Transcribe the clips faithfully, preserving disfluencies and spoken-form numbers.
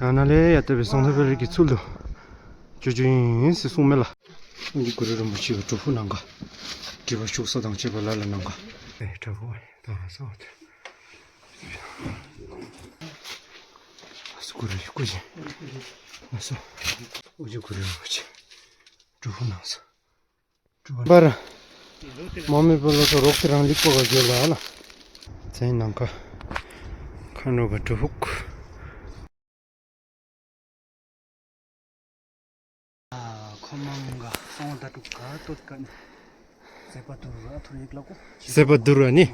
ཨ་ནཱ་ལས་ཡར་ལྟ་སྦེ་ཟངས་མདོག་དཔལ་རི་གི་ཚུལ་དུ་འགྱོ་འགྱོཝ་ཨིན་ཟེར་གསུངས་མས་ལགས། ཨ་ནི་གུ་རུ་རིན་པོ་ཆེ་གི་སྒྲུབ་ཕུག་ནང་ཁར་སྒྲིབ་པ་བཤིག་ས་དང་བཅས་པ་ལ་ལུ་ནང་ཁར། ཨེ་དྲག་པོ་ད་སོ། ཨ་སོ་གུ་རུ་སྐུ་མཆོད། ཨ་སོ། ཨ་ནི་གུ་རུ་རིན་པོ་ཆེ་སྒྲུབ་ཕུག་ནང་ས། འབར། མ་མོ་དཔལ་ལོ་ཐོག་རོག་ཏི་རང་ལིག་པ་ག་གྱོད་ལ་ལགས། ཚེ་ནང་ཁར་མཁའ་འགྲོ་གི་སྒྲུབ་ཕུག། ཨ་ཁོ་མང་ག་སོང་ད་དྲུག་ག་ཏོག་ཀ་ནི། ཟེ་པ་དུར་ར་ཐུར་ཡིག་ལ་ཀོ། ཟེ་པ་དུར་ར་ནི།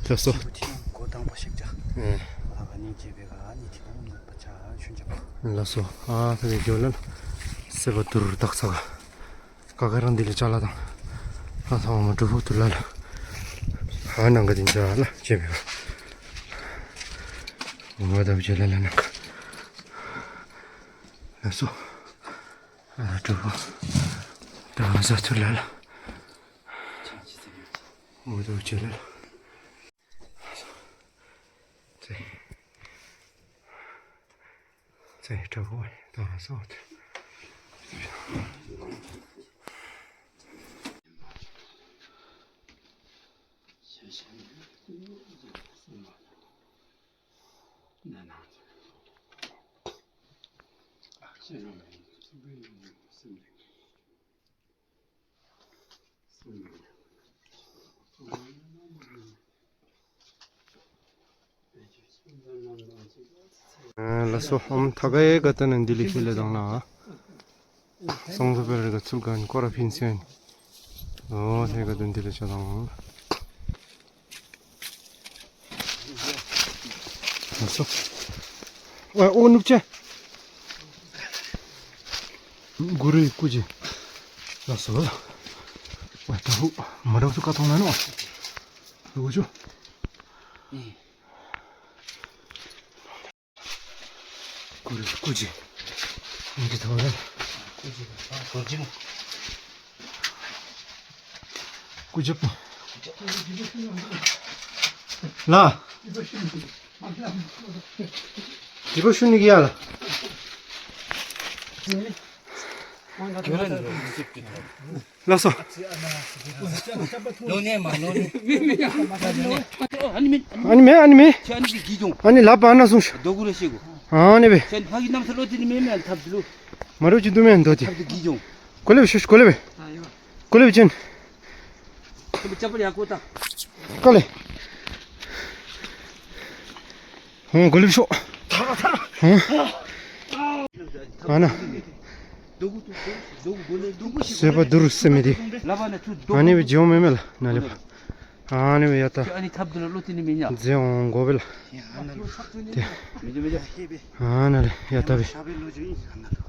ལགས་སོ། ཤི་བུ་ཐི་ཡང་གོ་དང་པ་ཤིག་ཅ། ཨེ། ཨ་ག་ནི་ཇེ་བེ་ག་ནི་ཐི་བུ་མ་པ་ཆ་ཆུན་ཅ་པ། ལགས་སོ། ཨ་ད་གི་གྱོད་ལ་ཟེ་པ་དུར་ར་དག་ས་ག། ག་ག་རང་འདི་ལས་ཅ་ལ་དང་། ཨ་ཚང་མ་སྒྲུབ་ཕུག་ཏུ་ལ་ལགས། ཨ་ནང་ཁར་འདི་ཅ་ལ་ཇེ་བེ་ག། འོ་ད་བུ་ཇེ་ལ་ལ་ནང་ཁར། ལགས་སོ། ཨ་སྒྲུབ་ཕུག་ད་ཟ་ཐུར་ལ་ལགས། འོ་ད་བུ་ཇེ་ལ་ལ། ཚེ། ཚེ་དྲག་པོ་ད་སོ། ཨ་ལགས་སོ། ཨམ་ཐ་ག་ཡེ་ག་ཏ་ན་འདི་ལས་ཁེ་ལས་དང་ལགས། ཟངས་མདོག་དཔལ་རི་གི་ཚུལ་ག་ནི་སྐོར་ར་ཕིན་སོ་ཡི། འོ་ཐ་ག་ཏ་འདི་ལས་ཆ་དང་ལགས། ལགས་སོ། ཨ་ཨོ་ནུབ་ཅ། གུ་རུའི་སྐུ་མཆོད། ལགས་སོ། ཝའི་ད་ཧུ་མ་འདྲཝ་ཚུ་ཀ་ཐོང་ན་ནོ། ལུ་གུ་ཆུ། གུ་རུའི་སྐུ་མཆོད། འདི་ཐོང་ལ། སྐུ་མཆོད་པོ། ལགས། སྒྲིབ་པ་བཤིག་ནི་གི་ཡ་ལགས། ལགས་སོ། ཨ་ནི་མེ་ཨ་ནི་མེ། ཨ་ནི་ལགཔ་ཨ་ནཱ་སོང་ཤོག། ཨ་ནི་སྦེ། མ་རུ་ཅིག་འདུག་མེན་འདུག་སྟེ། གོ་ལེ་བཤོ་གོ་ལེ་བེ། གོ་ལེ་བེ་ཅན། ཀ་ལེ། ཧོ་གོ་ལེ་བཤོ། ཧོ། ཨ་ནཱ། ཟེ་པ་དུར་ཟེར་མི་འདི། ཨ་ནི་སྦེ་འགྱོ་མེན་མས་ལགས་ནཱ་ལས་ཕར། ཨ་ནི་སྦེ་ཡར་ལྟ། ཟེར་འོང་དགོ་པས་ལགས། ཏེ། ཨ་ནཱ་ལས་ཡར་ལྟ་སྦེ།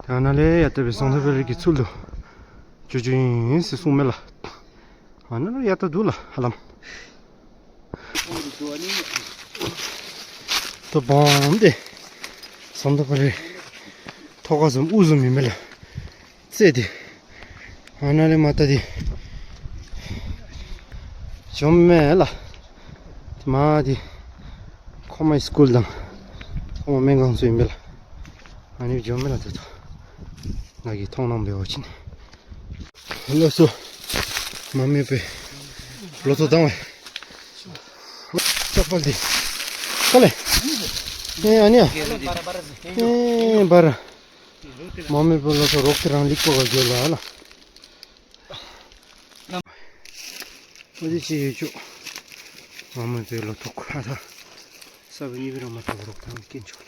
ཨ་ནཱ་ལས་ཡར་ལྟ་སྦེ་ཟངས་མདོག་དཔལ་རི་གི་ཚུལ་དུ་འགྱོ་འགྱོཝ་ཨིན་ཟེར་གསུངས་མས་ལགས། ཨ་ནཱ་ལུ་ཡར་ལྟ་འདུག་ལགས་ཧ་ལམ། ད་བོང་སྟེ་ཟངས་མདོག་དཔལ་རི་ཐོག་ཁ་བཟུམ་དབུ་བཟུམ་ཨིན་མས་ལགས། རྩེ་འདི་ཨ་ནཱ་ལས་མར་ལྟ་སྟེ་འགྱོཝ་མས་ལགས། ཏེ་མར་འདི་ཁོ་མའི་སི་ཀུལ་དང་ཁོ་མ་སྨན་ཁང་ཚུ་ཨིན་པས་ལགས། ཨ་ནི་འགྱོཝ་མས་ལགས། ད་ལྟོ་ང་གིས་མཐོང་སྣང་འབད་བ་ཅིན། ལགས་སོ། མ་མོ་དཔལ་ལོ་ཐོག་དང་པ། ཅག་པ་འདི་ག་ལས། ཨེ་ཨ་ནི་ཡ། ཨེ་འབར། མ་མོ་དཔལ་ལོ་ཐོག་རོག་ཏི་རང་ལིག་པ་ག་གྱོད་ལ་ལགས། ཨ་ནི་ཅིག་ཡོད་ཅོག། མ་མོ་དཔལ་ལོ་ཐོག་ཁ་ཐ། ས་བོན་གཉིས་པའི་རང་མ་ཐོག་རོག་ཏི་རང་སྐྱེན་ཅོག།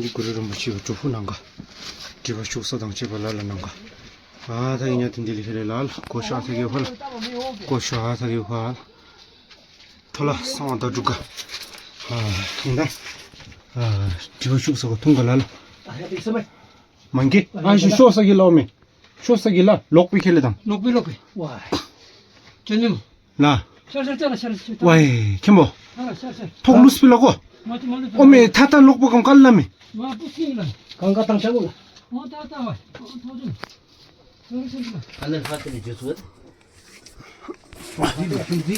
འདི་གུ་རུ་རིན་པོ་ཆེ་གི་སྒྲུབ་ཕུག་ནང་ཁར་སྒྲིབ་པ་བཤིག་ས་དང་བཅས་པ་ལ་ལུ་ནང་ཁར། ཨ་ད་ཨིན་ན་ཏེ་འདི་ལས་ཁེ་ལས་ལགས། གོ་ཤ་ཚ་གི་ཕར་ལགས། གོ་ཤ་ཚ་གི་ཕར་ལགས། ཐོ་ལ་སང་བ་ད་དྲུག་ག། ཨ་ཨིན་ད། ཨ་སྒྲིབ་པ་བཤིག་ས་གི་ཐུང་ག་ལ་ལགས། མང་གི། ཨ་ཤོ་ཤོ་ས་གི་ལོག་མི། ཤོ་ས་གི་ལ་ལོག་པའི་ཁེ་ལས་དང་། ལོག་པའི་ལོག་པའི། ཝའི། ཅོ་ནིམ། ལགས། ཤར་ཤར་ཤར་ཤར་ཤར། ཝའི་མཁན་པོ། ཤར་ཤར། ཐོག་ལུས་པའི་ལོག་གོ། མ་ཏི་མ་ལུས། ཨོ་མེ་ཐ་ཐ་ལོག་པ་གང་ག་ལ་མེ། མ་པུ་སིང་ལ། གང་ག་དང་ཆ་གོ་ལགས། ཨོ་ད་ད་ཝའི། ཨོ་ཐོག་ཅུ། ཤར་ཤར་ཤར། ཨ་ནི་ཧ་ཏི་ནི་ཇུ་སུ། ཨ་ནི་ལུ་ཁྱུང་ཙི།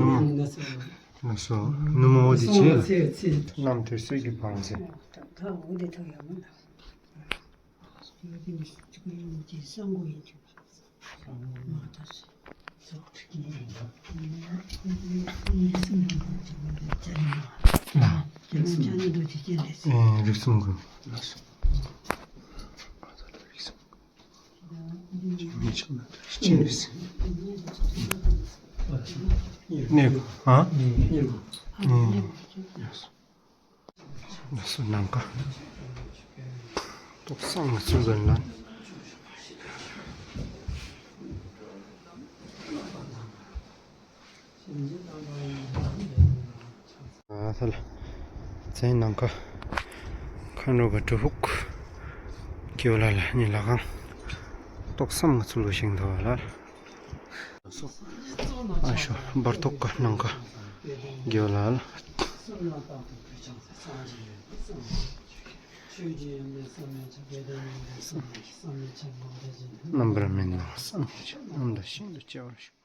ནུ་མ། ལགས་སོ། ནུ་མ་འོ་དེ་ཅིག་ལགས། རྣམ་ཐོས་སྲས་ཀྱི་བང་མཛོད། ཨེ་རིགས་གསུམ་མགོན། གནས་ག་ཨ། ལགས་སོ། ནམ་མཁའ། ཏོག་སང་མི་ཚུགས་ཟེར་ལགས། ཨ་ད་ལགས། ཚེ་ནམ་མཁའ། མཁན་རུ་ག་སྒྲུབ་ཕུག་གི་ཝ་ལ་ལ་ཉི་ལ་ཁང་ཏོག་སམ་ང་ཚུལ་ག་ཤིང་ཐོ་བ་ལ། ཨ་ཤོ་བར་ཐོག་ག་ནང་ག་གི་ཝ་ལ་ལ། རྣམ་པར་སྨིན་ནོ་བསམ་ཡས་བྱ། རྣམ་དག་ཤིན་ཏུ་གཅེས་པར་ཤོག།